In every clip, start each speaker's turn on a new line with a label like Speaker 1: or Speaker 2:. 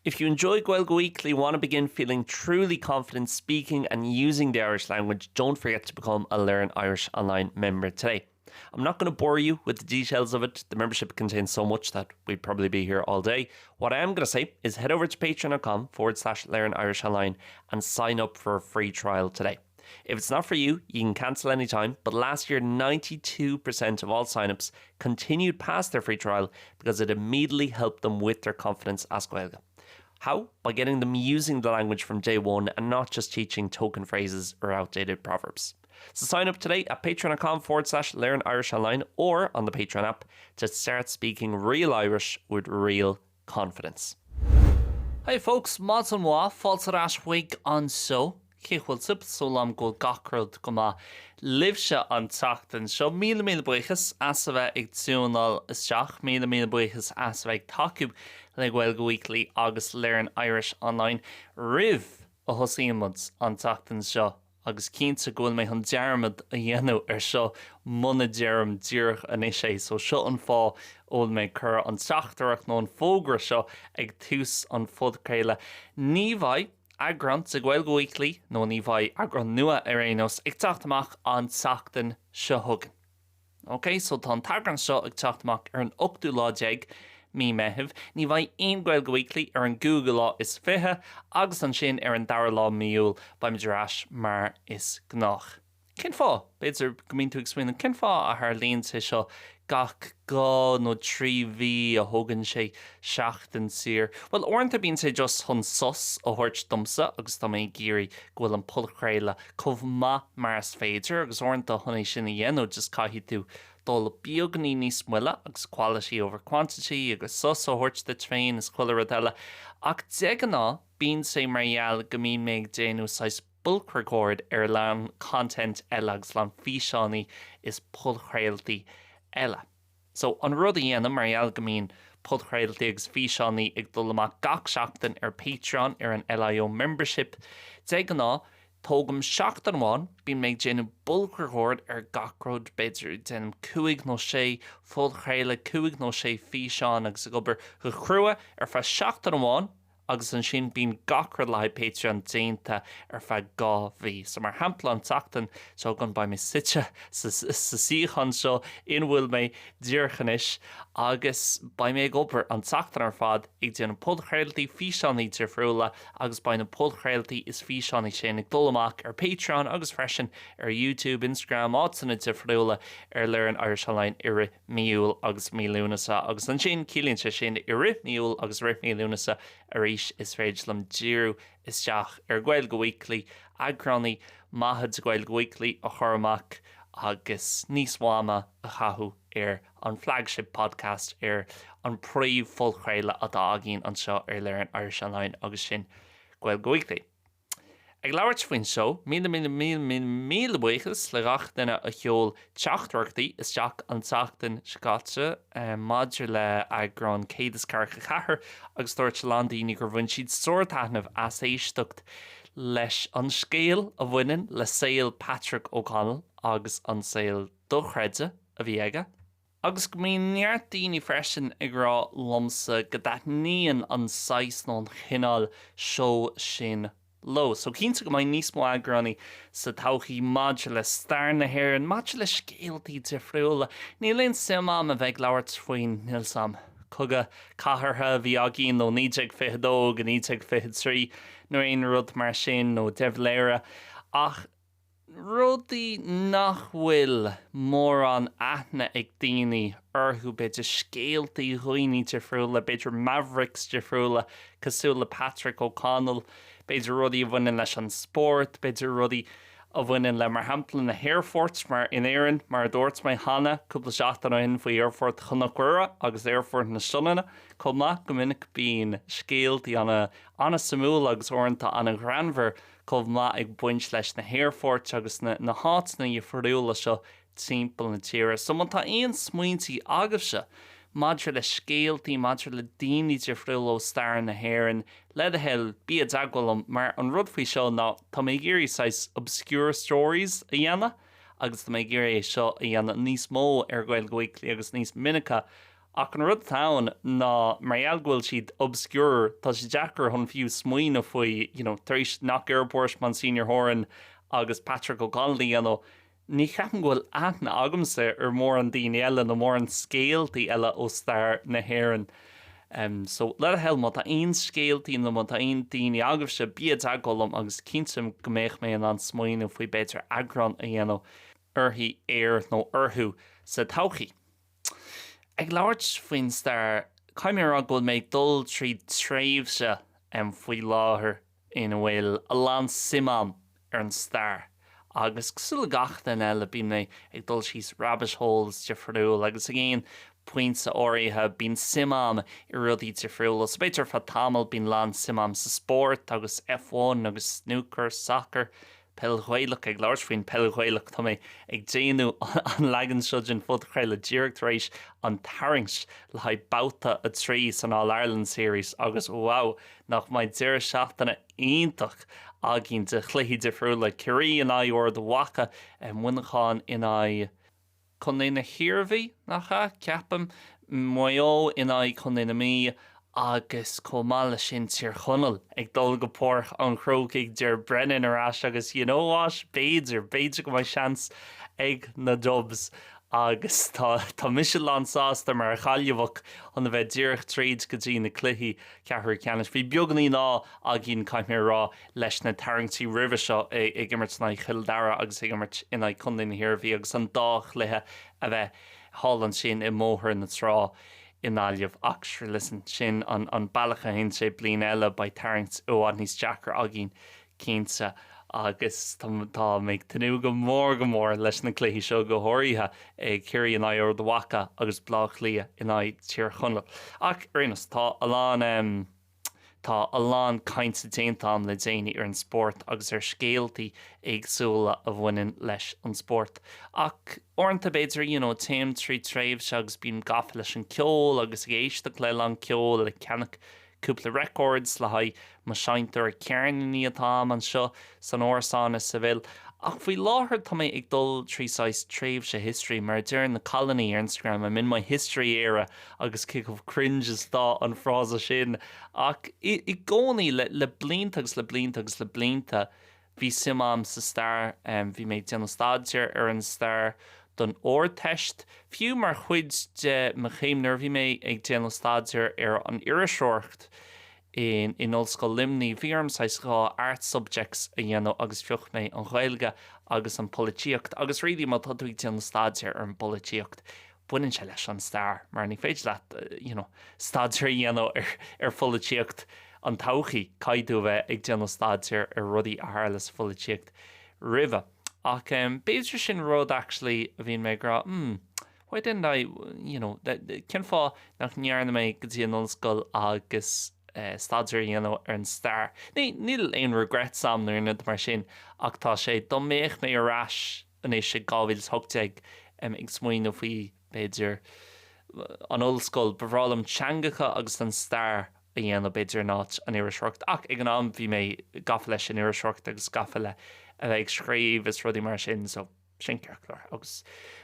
Speaker 1: If you enjoy Gaeilge Weekly, want to begin feeling truly confident speaking and using the Irish language, don't forget to become a Learn Irish Online member today. I'm not going to bore you with the details of it. The membership contains so much that we'd probably be here all day. What I am going to say is head over to patreon.com forward slash learn Irish online and sign up for a free trial today. If it's not for you, you can cancel anytime, but last year 92% of all signups continued past their free trial because it immediately helped them with their confidence as Gaeilge. How? By getting them using the language from day one and not just teaching token phrases or outdated proverbs. So sign up today at patreon.com forward slash learn Irish online or on the Patreon app to start speaking real Irish with real confidence. Hi folks, maidin mhaith, fáilte ar ais chuig an seó. Cén chaoi a bhfuil sibh? Súil agam go bhfuil gach rud go maith libhse an tseachtain seo. Míle míle buíochas as a bheith ag tiúnáil isteach, míle míle buíochas as a bheith ag tacú le Gaeilge Weekly agus Learn Irish Online roimh a thosaíonn muid an tseachtain seo. agus cinnte go bhfuil mé chun dearmad a dhéanamh ar seo muna deirim díreach anois é, so seo an fáth a bhfuil mé ag cur an teachtaireacht nó an fógra seo ag tús an phodchraoladh. Ní bheidh eagrán de Gaeilge Weekly, nó ní bheidh eagrán nua ar aon nós, ag teacht amach an tseachtain seo chugainn. Ok, so tá an t-eagrán seo ag teacht amach ar an ochtú lá déag mí Meithimh. Ní bheidh aon Gaeilge Weekly ar an gcúigiú lá is fiche agus ansin ar an dara lá mí Iúil beimid ar ais mar is gnách. Cén fáth? B'fhéidir go mbíonn tú ag smaoineamh cén fáth a tharlaíonn sé seo gach 2 nó 3 mhí a thógann sé seachtain saor? Bhuel, uaireanta bíonn sé just chun sos a thabhairt domsa agus tá mé ag iarraidh go bhfuil an podchraoladh chomh maith mar is féidir agus uaireanta chun é sin a dhéanamh just caithfidh tú dul beagainín níos moille agus quality over quantity agus sos a thabhairt duit féin is chuile rud eile ach de ghnáth bíonn sé mar gheall go mbíonn mé ag déanamh saghas bulk record ar a lán content eile agus a lán físeánaí is podchraoltaí eile. So, an rud a dhéanaim, mar gheall go mbíonn podchraoltaí agus físeánaí ag dul amach gach seachtain ar Patreon ar an LIO Membership, de ghnáth, tógaim seachtain amháin, bíonn mé ag déanamh bulk record ar gach rud, b'fhéidir déanaim cúig nó sé phodchraoladh, cúig nó sé físeán agus ag obair go crua ar feadh seachtain amháin, agus ansin bíonn gach rud le haghaidh Patreon déanta ar feadh 2 mhí. So mar shampla an tseachtain seo chugainn beidh mé suite sa suíochán seo ina bhfuil mé díreach anois agus beidh mé ag obair an tseachtain ar fad ag déanamh podchraoltaí, físeánaí difriúla agus beidh na podchraoltaí is físeánaí sin ag dul amach ar Patreon agus freisin ar YouTube, Instagram, áiteanna difriúla ar Learn Irish Online i rith mí Iúil agus mí Lúnasa agus ansin ciallaíonn sé sin i rith mí Iúil agus i rith mí Lúnasa arís is féidir liom díriú isteach ar Gaeilge Weekly, eagránaí maithe de Gaeilge Weekly a chur amach agus níos mó ama a chaitheamh ar an flagship podcast ar an príomh-phodchraoladh atá againn anseo ar Learn Irish Online agus sin Gaeilge Weekly. Ag labhairt faoin seó, míle míle míle míle míle buíochas le gach duine a sheol teachtaireachtaí isteach an tseachtain seo caite maidir le eagrán 144 agus dúirt a lán daoine gur bhain siad sár-taitneamh as éisteacht leis an scéal a bhaineann le saol Patrick O'Connell agus an saol dochreidte a bhí aige. Agus go mbíonn neart daoine freisin ag rá liomsa go dtaitníonn an saghas nó an chineál seó sin leo. So cinnte go mbeidh níos mó eagránaí sa todhchaí maidir le stair na hÉireann, maidir le scéaltaí difriúla. Níl aon suim a'm a bheith ag labhairt faoin, níl 's a'm, cogadh cathartha a bhí againn ó 1922 go 1923 nó aon rud mar sin, nó De Valera, ach rudaí nach bhfuil mórán aithne ag daoine orthu, b'fhéidir scéaltaí dhaoine difriúla, b'fhéidir mavericks difriúla cosúil le Patrick O'Connell, b'fhéidir rudaí a bhaineann leis an spórt, b'fhéidir rudaí a bhaineann le, mar shampla, na haerfoirt, mar in Éirinn, mar a dúirt mé cheana cúpla seachtain ó shin faoi Aerfort Chnoc Mhuire agus Aerfort na Sionainne chomh maith, go minic bíonn scéaltaí ana-suimiúla agus uaireanta ana-ghreannmhar chomh maith ag baint leis na haerfoirt agus na na háiteanna dhifriúla seo timpeall na tíre. So má tá aon smaointí agaibhse maidir le scéaltaí, maidir le daoine difriúla ó stair na hÉireann, le do thoil, bí i dteagmháil liom mar an rud faoi seo ná tá mé ag iarraidh saghas obscure stories a dhéanamh agus tá mé ag iarraidh é seo a dhéanamh níos mó ar Gaeilge Weekly agus níos minice. Ach an rud atá ann ná mar gheall go bhfuil siad obscure, tá sé deacair chun fiú smaoineamh faoi, you know, tar éis Knock Airport, Monsignor Horan agus Patrick O'Connell a dhéanamh, ní cheapaim go bhfuil aithne agamsa ar mórán daoine eile nó mórán scéaltaí eile ó stair na hÉireann. Um, so le do thoil má tá aon scéaltaí nó má tá aon daoine agaibhse, bí i dteagmháil liom agus cinnte go mbeadh mé in ann smaoineamh faoi b'fhéidir eagrán a dhéanamh uirthi, air nó orthu sa todhchaí. Ag labhairt faoin stair, caithfidh mé a rá go bhfuil mé ag dul tríd tréimhse faoi láthair ina bhfuil a lán suim a'm ar an stair agus cosúil le gach duine eile bíonn mé ag dul síos rabbit holes difriúil agus ag aon pointe áirithe bíonn suim a'm i rudaí difriúla. So b'fhéidir ar feadh tamaill bíonn lán suim a'm sa spórt agus F1 agus snooker, soccer, Peil Ghaelach, Ag labhairt faoin peil Ghaelach, tá mé ag déanamh an leagan seo den phodchraoladh díreach tar éis an tarraingt le haghaidh babhta 3 san All Ireland Series agus wow, nach mbeidh deireadh seachtaine iontach againn de chluichí difriúla, Ciarraí in aghaidh Ard Mhacha, Muineachán in aghaidh. Contae na hIarmhí, nach ea? Ceapaim. Maigh Eo in aghaidh Chontae na Mí agus chomh maith leis sin Tír Chonaill ag dul go Páirc an Chrócaigh, Ger Brennan ar ais agus you know what? B'fhéidir, b'fhéidir go mbeidh seans ag na Dubs agus tá, tá mise lán sásta mar Ghaillimheach chun a bheith díreach tríd go dtí na cluichí ceathrú ceannais. Bhí beagáinín ádh againn, caithfidh mé a rá, leis na tarraingtí roimhe seo ag imirt in aghaidh Chill Dara agus ag imirt in aghaidh Chontae na hIarmhí agus an dá chluiche a bheith thall ansin i mBóthar na Trá i nGaillimh. Ach sure listen, sin an bealach a théann sé, bliain eile beidh tarraingt i bhfad níos deacra againn cinnte agus tá mé ag tnúth go mór go mór leis na cluichí seo go háirithe ag Ciarraí in aghaidh Ard Mhacha agus Baile Átha Cliath in aghaidh Tír Chonaill. Ach ar aon nós, tá a lán. Tá a lán cainte déanta agam le déanaí ar an spórt agus ar scéaltaí éagsúla a bhaineann leis an spórt. Ach uaireanta b'fhéidir, you know, téim trí tréimhse agus bím gafa leis an ceol agus ag éisteacht le a lán ceoil, ag ceannach cúpla records le haghaidh mo seinnteoir ceirníní atá agam anseo san árasán i Seville. Ach faoi láthair tá mé ag dul trí saghas tréimhse history, mar a deir na cailíní ar Instagram, I'm in my history era agus cé chomh cringe is atá an frása sin. Ach i gcónaí, le blianta agus le blianta agus le blianta, bhí suim agam sa stair, bhí mé ag déanamh staidéir ar an stair don Ardteist, fiú mar chuid de mo chéim nuair a bhí mé ag déanamh staidéir ar an iriseoireacht. In in Ollscoil Luimnigh, bhí orm saghas 2 art subjects a dhéanamh agus phioc mé an Ghaeilge agus an pholaitíocht agus really má tá tú ag déanamh staidéar ar an bpolaitíocht baineann sé leis an stair mar ní féidir leat you know staidéar a dhéanamh ar ar pholaitíocht an todhchaí, caithfidh tú a bheith ag déanamh staidéar ar rudaí a tharla sa pholaitíocht roimhe. Ach em b'fhéidir sin rud actually a bhíonn mé ag rá hmm Why didn't I, you know, cén fáth nach ndearna mé go dtí an ollscoil agus staidéar a dhéanamh ar an stair? Ní, níl aon regrets a'm nó aon rud mar sin ach tá sé, dá mbeadh mé ar ais anois i 2018 ag smaoineamh faoi, b'fhéidir, an ollscoil, ba bhreá liom teangacha agus an stair a dhéanamh, b'fhéidir in áit an iriseoireacht ach ag an am bhí mé gafa leis an iriseoireacht agus gafa le a bheith ag scríobh is rudaí mar sin so. Sin ceart go leor. Agus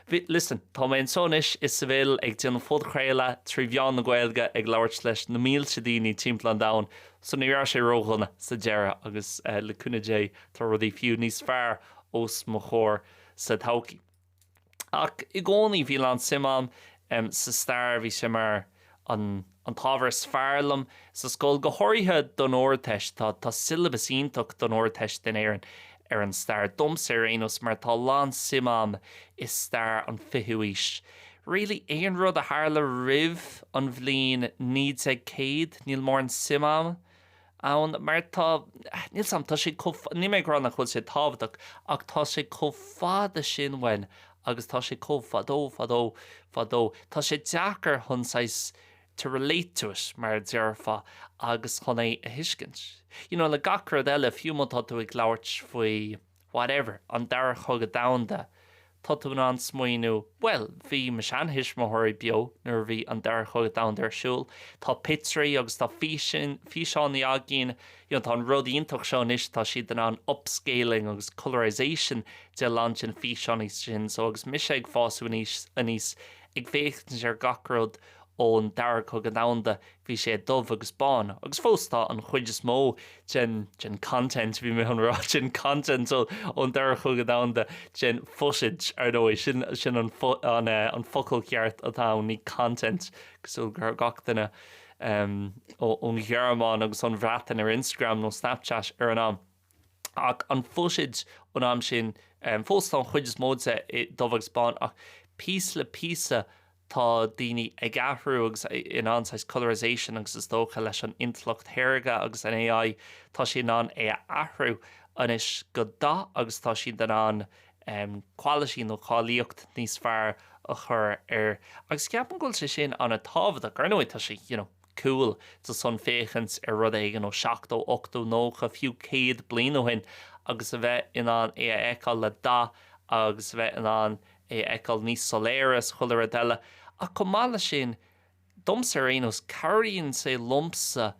Speaker 1: bhí, listen, tá mé anseo anois i Seville ag déanamh podchraoladh trí mheán na Gaeilge ag labhairt leis na mílte daoine timpeall an domhain, so ní raibh sé ródhona sa deireadh agus le cúnamh Dé tá rudaí fiú níos fearr os mo chomhair sa todhchaí. Ach i gcónaí bhí a lán suim a'm sa stair, bhí sé mar an an t-ábhar is fearr liom sa scoil, go háirithe don Ardteist. Tá tá syllabus iontach don Ardteist in Éirinn ar an stair, domsa ar aon nós, mar tá a lán suim a'm i stair an fichiú aois. Really, aon rud a tharla roimh an bhliain 1900, níl mórán suim a'm ann, mar tá, níl 's a'm, tá sé chomh, níl mé ag rá nach bhfuil sé tábhachtach, ach tá sé chomh fada sin uainn agus tá sé chomh fadó, fadó, fadó. Tá sé deacair chun saghas to relate to it, mar a déarfá, agus chun é a thuiscint. You know, le gach rud eile, fiú má tá tú ag labhairt faoi whatever, an Dara Cogadh Domhanda, tá tú in ann smaoineamh, bhuel, bhí mo sheantuismitheoirí beo nuair a bhí an Dara Cogadh Domhanda ar siúl, tá pictiúirí agus tá físeáin againn, you know, tá an rud iontach seo anois, tá siad in ann upscaling agus colorization de a lán de na físeáin sin, so agus mise ag fás aníos, ag féachaint ar gach rud. ón Dara Cogadh Domhanda, bhí sé dubh agus bán, agus fós tá an chuid is mó den, den content, bhí mé chun rá, den content ón Dara Cogadh Domhanda, den footage, ar ndóigh, sin, sin an, an, an focal ceart atá ann, ní content, cosúil go raibh gach duine ón Ghearmáin agus ón Bhreatain ar Instagram nó Snapchat ar an am. Ach an footage ón am sin, fós tá an chuid is mó de dubh agus bán, ach píosa le píosa tá daoine ag athrú agus in ann saghas colorization agus is dócha leis an intleacht shaorga agus an AI tá siad in ann é a athrú anois go dath agus tá siad in ann quality nó cáilíocht níos fearr a chur air agus ceapaim go bhfuil sé sin an-tábhachtach. Ar ndóigh tá sé you know cool just chun féachaint ar rud éigin ó 70, 80, 90, fiú 100 bliain ó shin agus a bheith in ann é a fheiceáil le dath agus a bheith in ann é a fheiceáil níos soiléire is chuile rud eile. Ach chomh maith leis sin, domsa ar aon nós, cabhraíonn sé liomsa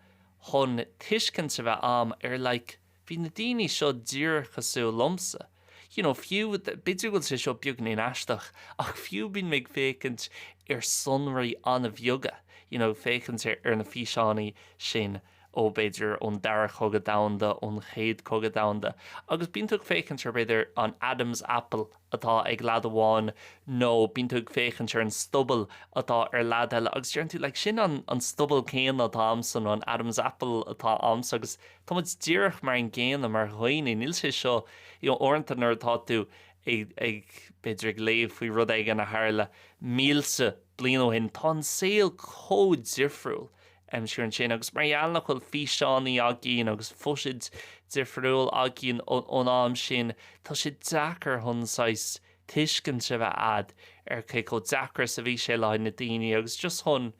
Speaker 1: chun tuiscint a bheith a'm ar like, bhí na daoine seo díreach cosúil liomsa. You know, fiú, b'fhéidir go bhfuil sé seo beagáinín aisteach, ach fiú bíonn mé ag féachaint ar sonraí an-bheaga, you know, féachaint ar na físeáin sin ó b'fhéidir ón Dara Cogadh Domhanda, ón Chéad Cogadh Domhanda, agus bíonn tú ag féachaint ar b'fhéidir an Adam's Apple atá ag leaid amháin nó bíonn tú ag féachaint ar an stuball atá ar leaid eile agus deireann tú like sin an an stuball céanna atá a'msa nó an Adam's Apple atá a'msa agus tá muid díreach mar an gcéanna mar dhaoine, níl sé seo you know uaireanta nuair atá tú ag ag b'fhéidir ag léamh faoi rud éigin a tharla mílte bliain ó shin, tá an saol chomh difriúil siar ansin agus mar gheall nach bhfuil físeánaí againn agus footage difriúil againn ón am sin, tá sé deacair chun saghas tuiscint a bheith a'd ar cé chomh deacair is a bhí sé le haghaidh na daoine agus just chun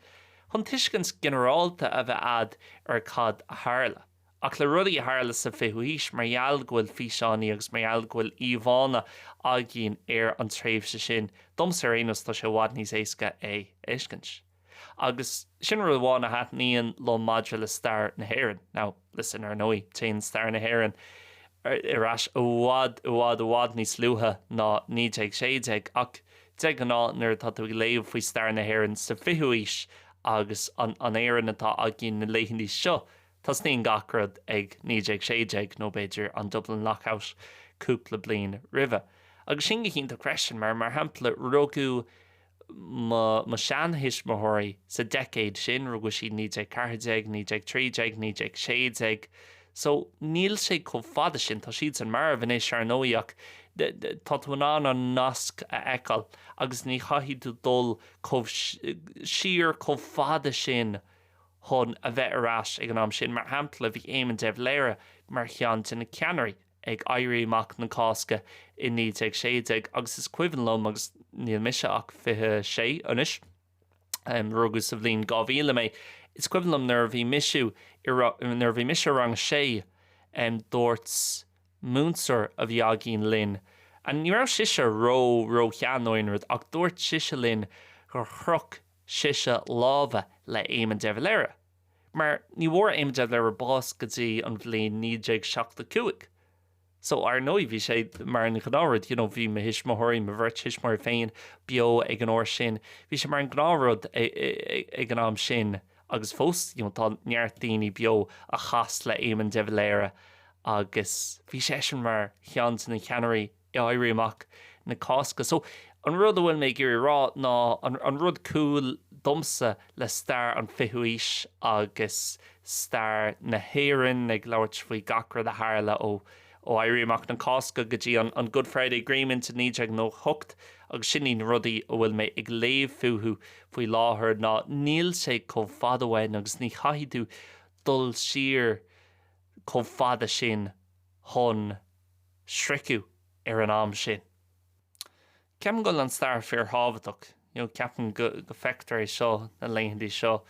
Speaker 1: chun tuiscint ginearálta a bheith a'd ar cad a tharla. Ach le rudaí a tharla sa 20ú haois, mar gheall go bhfuil físeánaí agus mar gheall go bhfuil íomhánna againn ar an tréimhse sin, domsa ar aon nós tá sé i bhfad níos éasca é a fheiscint. Agus sin rud amháin a thaitníonn liom maidir le stair na hÉireann. Now, listen, ar ndóigh, téann stair na hÉireann ar ais i bhfad, i bhfad, i bhfad níos luaithe ná 1916, ach de ghnáth nuair atá tú ag léamh faoi stair na hÉireann sa 20ú haois agus an Éirinn atá againn na laethanta seo, tosnaíonn gach rud ag 1916 nó b'fhéidir an Dublin Lockout cúpla bliain roimhe. Agus sin go hiontach freisin mar, mar shampla, rugadh mo sheantuismitheoirí sa decade sin, rugadh siad 1914, 1913, 1916, so níl sé chomh fada sin, tá siadsan marbh anois ar ndóigh ach tá tú in ann an nasc a fheiceáil agus ní chaithfidh tú dul chomh siar chomh fada sin chun a bheith ar ais ag an am sin. Mar shampla, bhí Éamon de Valera mar cheann de na ceannairí. ag Éirí Amach na Cásca i 1916 agus is cuimhin liom, agus níl mise ach 26 anois, rugadh sa bhliain 2000 mé, is cuimhin liom nuair a bhí mise i nuair a bhí mise i rang a sé, dúirt múinteoir a bhí againn linn, and ní raibh sise ró ró-shean nó aon rud, ach dúirt sise linn gur chroch sise lámha le Éamon de Valera. Mar ní bhfuair Éamon de Valera bás go dtí an bhliain 1975. So, ar ndóigh, bhí sé mar an ghnáthrud, you know, bhí mo thuismitheoirí, mo bheirt thuismitheoirí féin beo ag an uair sin, bhí sé mar an ghnáthrud ag an am sin agus fós, you know, tá neart daoine beo a chas le Éamon de Valera agus bhí seisean mar cheann de na ceannairí i Éirí Amach na Cásca. So, an rud a bhfuil mé ag iarraidh a rá ná an rud cool domsa le stair an 20ú haois agus stair na hÉireann, ag labhairt faoi gach rud a tharla ó ó Éirí Amach na Cásca go dtí an an Good Friday Agreement i 1998 agus sin iad na rudaí a bhfuil mé ag léamh fúthu faoi láthair ná níl sé chomh fada uainn agus ní chaithfidh tú dul siar chomh fada sin chun sroicheadh ar an am sin. Ceapaim go bhfuil an stair fíorthábhachtach. You know, ceapaim go go feictear é seo na laethanta seo.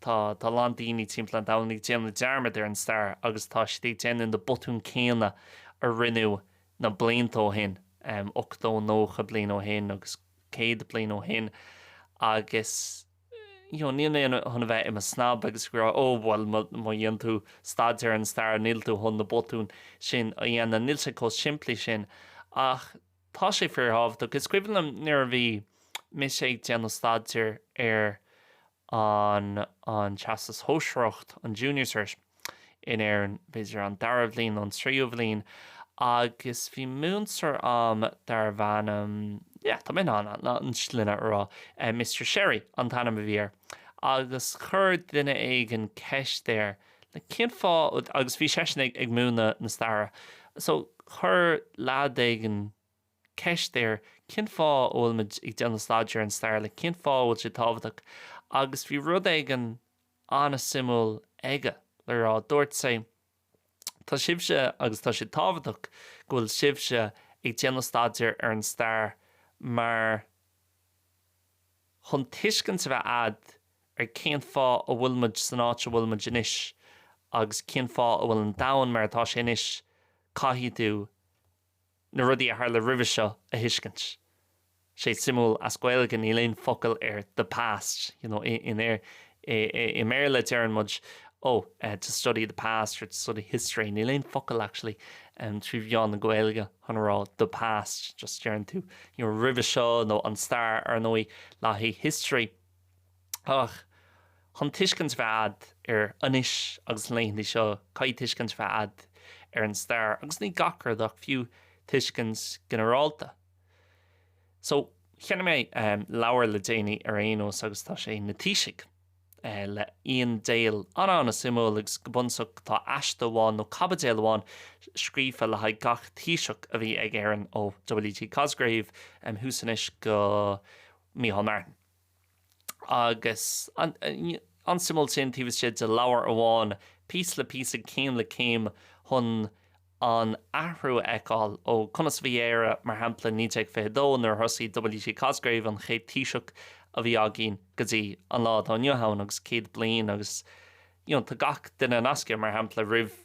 Speaker 1: Tá tá a lán daoine timpeall an domhain ag déanamh dearmad ar an stair agus tá siad ag déanamh na botúin céanna a rinneadh na blianta ó shin, 80, 90 bliain ó shin agus 100 bliain ó shin agus you know, níl mé chun a bheith i mo snob agus ag rá oh bhuel má dhéanann tú staidéar ar an stair níl tú chun na botúin sin a dhéanamh. Níl sé chomh simplí sin ach tá sé fíorthábhachtach. Is cuimhin liom nuair a bhí mise ag déanamh staidéar ar. An an Teastas Shóisearach, an Junior Cert, in Éirinn, b'fhéidir an dara bhliain nó an tríú bhliain, agus bhí múinteoir a'm darbh ainm, yeah, tá mé in ann an sloinne a rá, Mr Sherry an t-ainm a bhí air, agus chuir duine éigin ceist air, like, cén fáth, agus bhí seisean ag ag múineadh na staire, so chuir leaid éigin ceist air cén fáth a bhfuil muid ag déanamh staidéar ar an stair, like cén fáth a bhfuil sé tábhachtach agus bhí rud éigin an-suimiúil aige le rá. Dúirt sé, tá sibhse agus tá sé tábhachtach go bhfuil sibhse ag déanamh staidéar ar an stair mar chun tuiscint a bheith a'd ar cén fáth a bhfuil muid san áit a bhfuil muid anois agus cén fáth a bhfuil an domhan mar atá sé anois, caithfidh tú na rudaí a tharla roimhe seo a thuiscint. Sé suimiúil as Gaeilge níl aon focal ar the past, you know, in i i mBéarla deireann muid oh, to study the past or to study history, níl aon focal actually trí mheán na Gaeilge chun a rá the past, just deireann tú you know, roimhe seo nó an stair ar ndóigh le haghaidh history. Ach chun tuiscint a bheith a'd ar anois agus na laethanta seo, caithfidh tuiscint a bheith a'd ar an stair, agus ní gach rud ach fiú tuiscint ginearálta. So, cheannaigh mé leabhar le déanaí ar aon nós agus tá sé Na Taoisigh le Iain Dale. An-an-suimiúil agus go bunúsach tá aiste amháin nó caibidil amháin scríofa le haghaidh gach Taoiseach a bhí ag Éirinn ó W.T. Cosgrave thuas anois go Micheál Martin. Agus an-suimiúil sin taobh istigh de leabhar amháin, píosa le píosa, céim le céim chun an athrú a fheiceáil ó conas a bhí Éire, mar shampla, 1922 nuair a thosaigh W.T. Cosgrave, an chéad Taoiseach a bhí againn, go dtí an lá atá inniu ann agus 100 bliain agus you know tá gach duine nasctha, mar shampla, roimh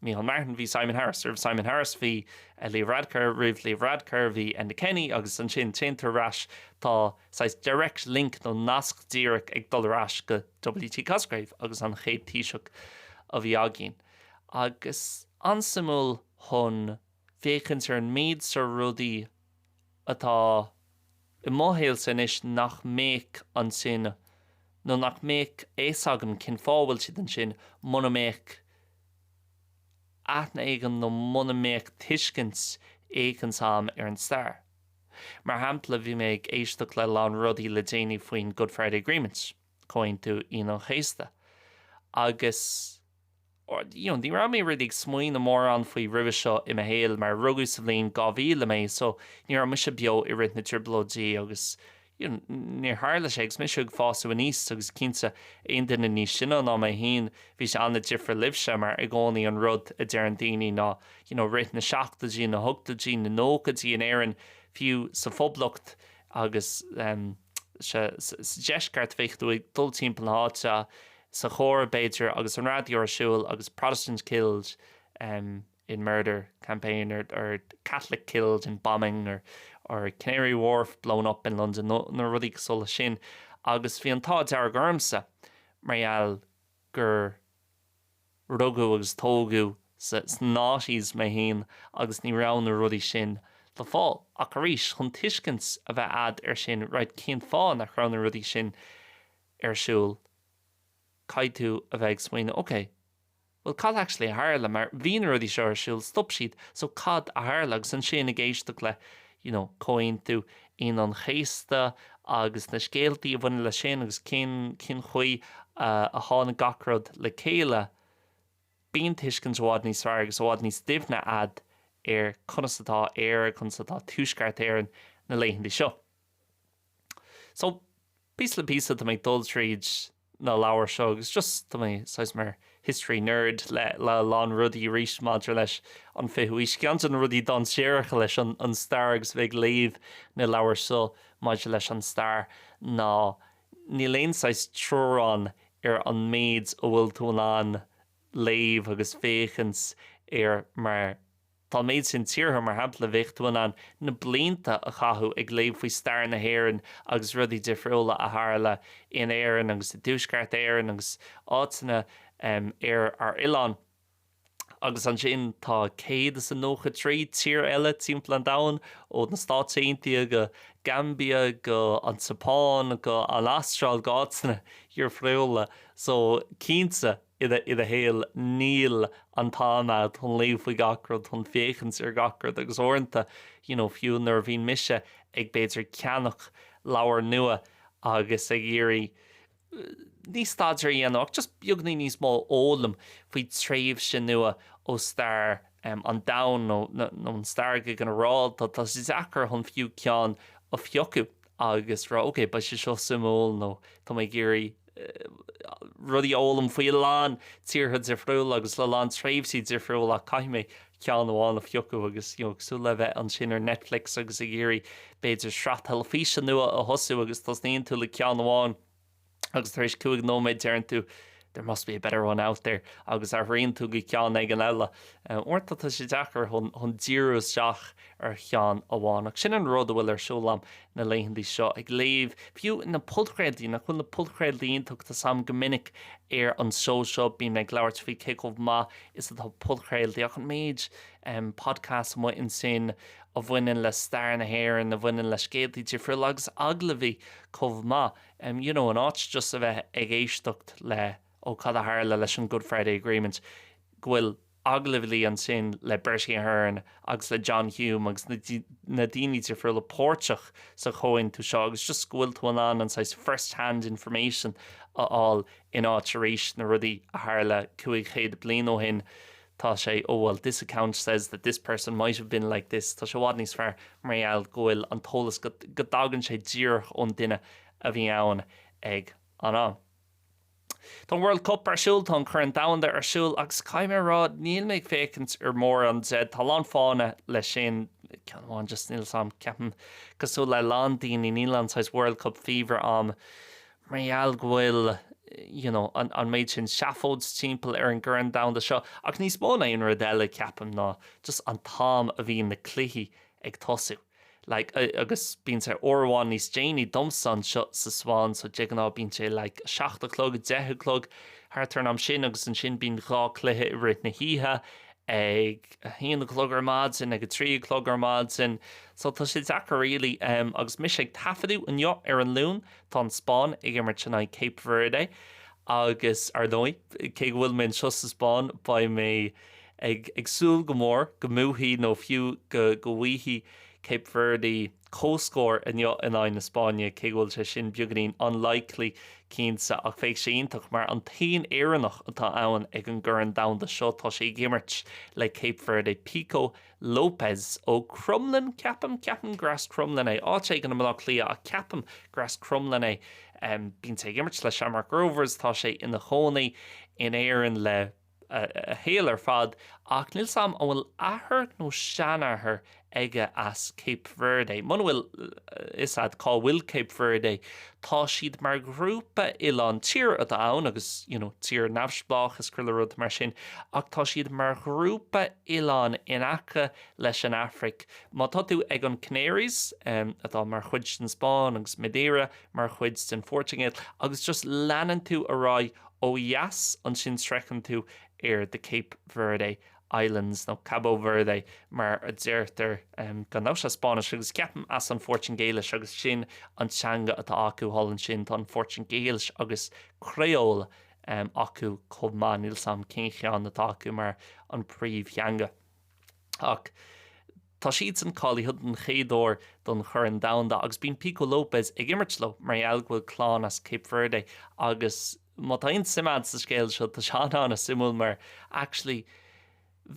Speaker 1: Micheál Martin, bhí Simon Harris, roimh Simon Harris bhí Leo Varadkar, roimh Leo Varadkar bhí Enda Kenny agus ansin téann tú ar ais, tá saghas direct link nó nasc díreach ag dul ar ais go W.T. Cosgrave agus an chéad Taoiseach a bhí againn. Agus an-suimiúil chun féachaint ar an méid seo rudaí atá i mo shaolsa anois nach mbeadh ansin nó nach mbeadh fhios agam cén fáth a bhfuil siad ansin muna mbeadh aithne éigin nó muna mbeadh tuiscint éicint a'm ar an stair. Mar shampla, bhí mé ag éisteacht le a lán rudaí le déanaí faoin Good Friday Agreement, Comhaontú Aoine an Chéasta, agus. you know, ní raibh mé really ag smaoineamh mórán faoi roimhe seo i mo shaol mar rugadh sa bhliain 2000 mé so ní raibh mise beo i rith na dtrioblóidí agus you know, níor tharla sé agus mise ag fásadh aníos agus cinnte aon duine níos sine ná mé féin bhí sé an-difriúil libhse mar i gcónaí an rud a deireann daoine ná you know, rith na seachtóidí, na hochtóidí, na nóchaidí in Éirinn fiú sa Phoblacht agus um, sa, sa, sa deisceart bheadh tú ag dul timpeall na háite sa charr, b'fhéidir, agus an raidió ar siúl agus Protestant killed in murder campaign or or Catholic killed in bombing or or Canary Wharf blown up in London nó na rudaí cosúil leis sin agus bhí an t-ádh dearg ormsa mar gheall gur rugadh agus tógadh sa sna noughties mé féin agus ní raibh na rudaí sin le fáil. Ach arís, chun tuiscint a bheith a'd ar sin, right, cén fáth nach raibh na rudaí sin ar siúl, caithfidh tú a bheith ag smaoineamh, ok, bhuel cad actually a tharla, mar bhí na rudaí seo ar siúl, stop siad, so cad a tharla? Agus ansin ag éisteacht le you know Comhaontú Aoine an Chéasta agus na scéaltaí a bhaineann leis sin agus cén cén chaoi a tháinig gach rud le chéile, bíonn tuiscint i bhfad níos fearr agus i bhfad níos doimhne a'd ar conas atá Éire, conas atá Tuaisceart Éireann na laethanta seo. So, píosa le píosa tá mé ag dul tríd na leabhair seo agus just tá mé saghas mar history nerd le le a lán rudaí arís maidir leis an 20ú aois. Ceann de na rudaí dainséaracha leis an an stair agus bheith ag léamh na leabhair seo maidir leis an stair ná níl aon saghas teorainn ar an méid a bhfuil tú in ann léamh agus féachaint air mar Tá an méid sin tíortha, mar shampla, bheadh tú in ann na blianta a chaitheamh ag léamh faoi stair na hÉireann agus rudaí difriúla a tharla in Éirinn agus i dTuaisceart Éireann agus áiteanna ar ár oileán. Agus ansin tá 193 tír eile timpeall an domhain, ó na Stáit Aontaithe go Gambia go an tSeapáin go an Astráil go áiteanna difriúla. So cinnte i do i do shaol níl an t-am agat chun léamh faoi gach rud, chun féachaint ar gach rud agus uaireanta you know fiú nuair a bhíonn mise ag b'fhéidir ceannach leabhar nua agus ag iarraidh ní staidéar a dhéanamh ach just beagainín níos mó a fhoghlaim faoi tréimhse nua ó stair an domhain nó nó an stair go ginearálta, tá sé deacair chun fiú ceann a phiocadh agus rá ok beidh sé seo suimiúil nó tá mé ag iarraidh rudaí a fhoghlaim faoi a lán tíortha difriúla agus a lán tréimhsí difriúla ach caithfidh mé ceann amháin a phiocadh agus you know cosúil le bheith ansin ar Netflix agus ag iarraidh b'fhéidir sraith teilifíse nua a thosú agus tosnaíonn tú le ceann amháin agus tar éis 5 nóiméad deireann tú there must be a better one out there agus athraíonn tú go ceann éigin eile. Uaireanta tá sé deacair chun chun díriú isteach ar cheann amháin. Ach sin an rud a bhfuil ar siúl a'm na laethanta seo, ag léamh, fiú na podchraoltaí, nach bhfuil na podchraoltaí iontach, tá 's a'm go minic ar an seó seo bíonn mé ag labhairt faoi cé chomh maith is atá podchraoltaí ach an méid podcasts amuigh ansin a bhaineann le stair na hÉireann, a bhaineann le scéaltaí difriúla agus agallaimh chomh maith. You know, in áit just a bheith ag éisteacht le ó cad a tharla leis an Good Friday Agreement, go bhfuil agallaimh ansin le Bertie Ahern agus le John Hume agus na na daoine difriúla páirteach sa chomhaontú seo agus just go bhfuil tú in ann an saghas first hand information a fháil in áit arís na rudaí a tharla 500 bliain ó shin tá sé oh well this account says that this person might have been like this tá sé i bhfad níos fearr mar gheall go bhfuil an t-eolas go go dtagann sé díreach ón duine a bhí ann ag an am. Tá an World Cup ar siúl, tá an Corn Domhanda ar siúl agus caithfidh mé a rá níl mé ag féachaint ar mórán de. Tá a lán fáthanna leis sin, ceann amháin just níl 'fhios a'm, ceapaim cosúil le a lán daoine níl an saghas World Cup fever a'm mar gheall go bhfuil you know an an méid sin seafóid timpeall ar an gCorn Domhanda seo ach níos mó ná aon rud eile ceapaim ná just an t-am a bhíonn na cluichí ag tosú. Like agus bíonn sé uair amháin níos déanaí domsa anseo sa Spáinn so de ghnáth bíonn sé like 7 a chlog, 10 a chlog thart ar an am sin agus ansin bíonn dhá cluiche i rith na hoíche ag 1 a chlog ar maidin, ag 3 a chlog ar maidin so tá sé deacair really um, agus mise ag taifeadadh inniu ar an Luan tá an Spáinn ag imirt in aghaidh Cape Verde agus ar ndóigh cé go bhfuil mé anseo sa Spáinn beidh mé ag ag súil go mór go mbuafaidh nó fiú go go bhfaighidh Cape Verde comhscór inniu in aghaidh na Spáinne, cé go bhfuil sé sin beagáinín unlikely cinnte, ach bheadh sé iontach mar an t-aon Éireannach atá ann ag an gCorn Domhanda seo, tá sé ag imirt le Cape Verde, Pico Lopes ó Crumlin, ceapaim, ceapaim gur as Crumlin é, áit éigin i mBaile Átha Cliath ach ceapaim gur as Crumlin é. Bíonn sé ag imirt le Shamrock Rovers, tá sé ina chónaí in Éirinn le. a shaol ar fad ach níl 's a'm an bhfuil athair nó seanathair aige as Cape Verde. Muna bhfuil fhios a'd cá bhfuil Cape Verde, tá siad mar ghrúpa oileán, tír atá ann agus you know tír neamhspleách is chuile rud mar sin ach tá siad mar ghrúpa oileán in aice leis an Afraic. Má tá tú ag an Canaries atá mar chuid den Spáinn agus Madeira mar chuid den Phortaingéil agus just leanann tú ar aghaidh Ó dheas ansin sroicheann tú ar the Cape Verde Islands, nó Cabo Verde mar a deirtear, gan dabht as Spáinnis agus ceapaim as an Phortaingéilis agus sin an teanga atá acu thall ansin, tá an Phortaingéilis agus Creole acu chomh maith, níl 's a'm cén cheann atá acu mar an príomhtheanga. Ach tá siadsan cáilithe don chéad uair don Chorn Domhanda agus bíonn Pico Lopes ag imirt leo mar gheall go bhfuil clann as Cape Verde agus má tá aon suim a'd sa scéal seo tá sé an-an-suimiúil mar actually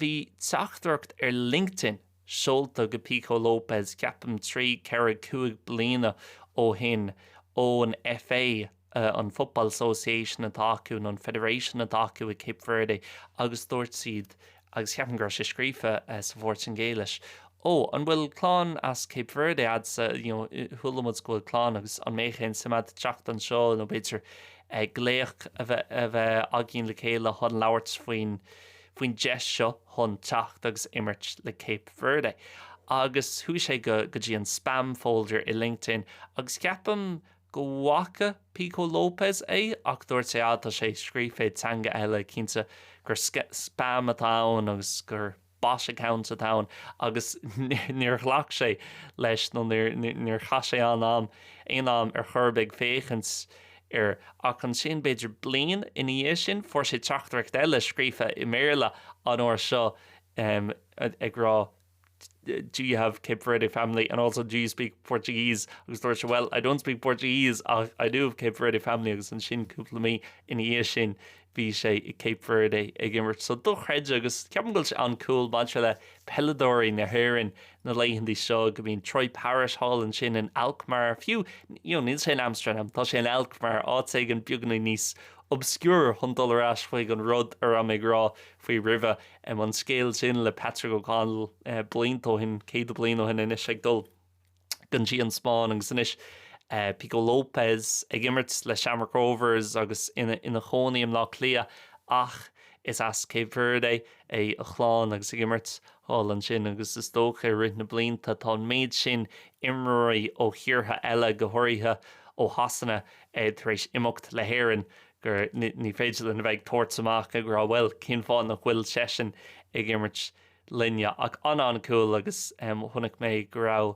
Speaker 1: bhí teachtaireacht ar LinkedIn seolta go Pico Lopes ceapaim trí, ceithre, cúig bliana ó shin ón FA an Football Association atá acu nó an Federation atá acu i Cape Verde agus dúirt siad agus ceapaim go raibh sé scríofa sa Phortaingéilis, Ó, an bhfuil clann as Cape Verde a'dsa, you know, chuala muid go bhfuil clann agus an mbeadh aon suim a'd teacht anseo nó b'fhéidir glaoch a bheith a bheith againn le chéile chun labhairt faoin faoin deis seo chun teacht agus imirt le Cape Verde. Agus chuaigh sé go go dtí an spam folder i LinkedIn agus ceapaim. go bhfaca Pico Lopes é ach dúirt sé ah tá sé scríofa i dteanga eile, cinnte gur spam atá ann agus gur bot account atá ann agus níor ghlac sé leis nó níor chaith sé an am, aon am ar chor ar bith ag féachaint air. Ach ansin b'fhéidir bliain ina dhiaidh sin fuair sé teachtaireacht eile scríofa i mBéarla an uair seo ag rá do you have Cape Verde family and also do you speak Portuguese agus dúirt sé well I don't speak Portuguese ach I do have Cape Verde family agus ansin cúpla mí ina dhiaidh sin bhí sé i Cape Verde ag imirt. So dochreidte agus ceapaim go bhfuil sé an-cool maidir le peileadóirí na hÉireann na laethanta seo go mbíonn Troy Parrott thall ansin in Alkmaar fiú you know, níl sé in Amsterdam, tá sé in Alkmaar, áit éigin beagáinín níos obscure chun dul ar ais chuig an rud a raibh mé ag rá faoi roimhe. An scéal sin le Patrick O'Connell blianta ó shin, céadta bliain ó shin anois ag dul go dtí an Spáinn agus anois Pico Lopes ag imirt le Shamrock Rovers agus ina chónaí i mBleá Cliath ach is as Cape Verde é a chlann agus ag imirt thall ansin agus is dócha i rith na blianta tá an méid sin imreoirí ó thíortha eile, go háirithe ó Shasana, tar éis imeacht le hÉirinn gur ní féidir linn a bheith ag tabhairt amach ag rá bhuel cén fáth nach bhfuil seisean ag imirt linne ach an-an-cool agus chonaic mé go raibh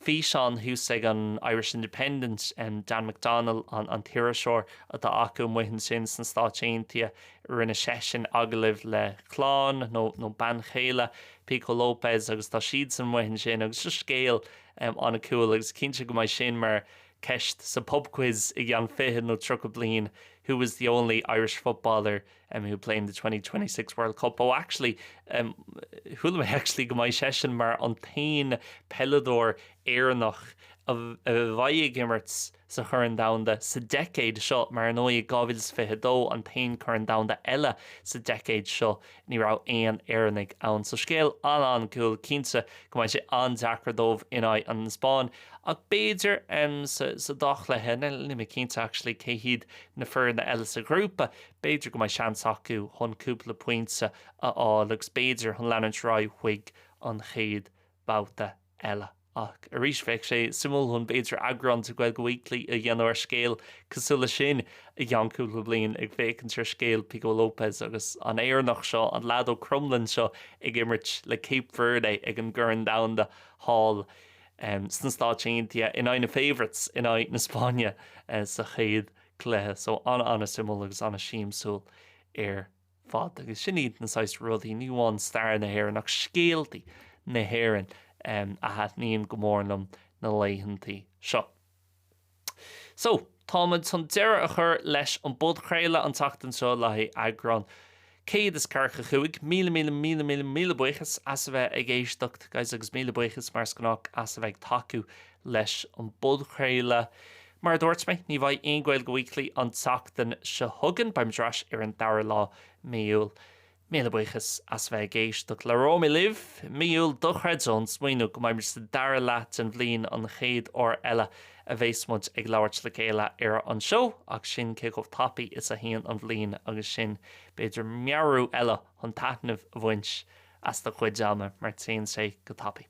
Speaker 1: físeán thuas ag an Irish Independent, Dan McDonnell an t-iriseoir atá acu amuigh ansin sna Stáit Aontaithe, rinne seisean agallamh le clann nó nó bean chéile Pico Lopes agus tá siadsan amuigh ansin agus just scéal an-cool agus cinnte go mbeidh sin mar ceist sa pub quiz i gceann 20 nó 30 bliain, who was the only Irish footballer who played in the 2026 World Cup? Oh actually, chuala mé actually go mbeidh seisean mar an t-aon peileadóir Éireannach a bheidh ag imirt sa Chorn Domhanda sa deicéad seo, mar ar ndóigh 2022 an t-aon Chorn Domhanda eile sa deicéad seo ní raibh aon Éireannaigh ann. So scéal an-an-cool, cinnte go mbeidh sé an-deacair dóibh in aghaidh an Spáinn ach b'fhéidir sa dá chluiche, níl mé cinnte actually cé hiad na foirne eile sa ghrúpa, b'fhéidir go mbeidh seans acu chun cúpla pointe a fháil agus b'fhéidir chun leanúint ar aghaidh chuig an chéad babhta eile. Ach arís, bheadh sé suimiúil chun b'fhéidir eagrán de Gaeilge Weekly a dhéanamh ar scéal cosúil leis sin i gceann cúpla bliain, ag féachaint ar scéal Pico Lopes agus an Éireannach seo, an leaid ó Cromghlinn seo ag imirt le Cape Verde ag an gCorn Domhanda thall sna Stáit Aontaithe in aghaidh na favourites, in aghaidh na Spáinne sa chéad chluiche. So an-an-suimiúil agus an-siamsúil ar fad. Agus sin iad na saghas rudaí, ní amháin stair na hÉireann ach scéaltaí na hÉireann a thaitníonn go mór liom na laethantaí seo. So, táimid chun deireadh a chur leis an bpodchraoladh an tseachtain seo le haghaidh eagrán 145. Míle míle míle míle míle buíochas as a bheith ag éisteacht, guys, agus míle buíochas mar is gnách as a bheith ag tacú leis an bpodchraoladh. Mar a dúirt mé, ní bheidh aon Gaeilge Weekly an tseachtain seo chugainn, beimid ar ais ar an dara lá mí Iúil. Míle buíochas as a bheith ag éisteacht. Labhróidh mé libh mí Iúil dochreidte an smaoineamh go mbeimid sa dara leath den bhliain an chéad uair eile a bheas muid ag labhairt le chéile ar an seó ach sin cé chomh tapaidh is a théann an bhliain agus sin b'fhéidir meabhrú eile chun taitneamh a bhaint as do chuid ama mar téann sé go tapaidh.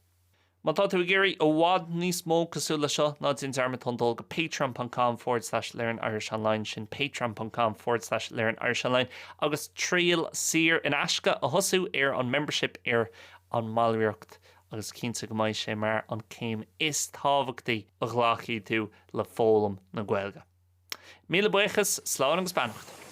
Speaker 1: Má tá tú ag iarraidh i bhfad níos mó cosúil le seo, ná déan dearmad chun dul go patreon ponc com forward slash learn Irish online, sin patreon ponc com forward slash learn Irish online, agus triail saor in aisce a thosú ar an membership ar an mballraíocht agus cinnte go mbeidh sé mar an céim is tábhachtaí a ghlacfaidh tú le foghlaim na Gaeilge. Míle buíochas, slán agus beannacht!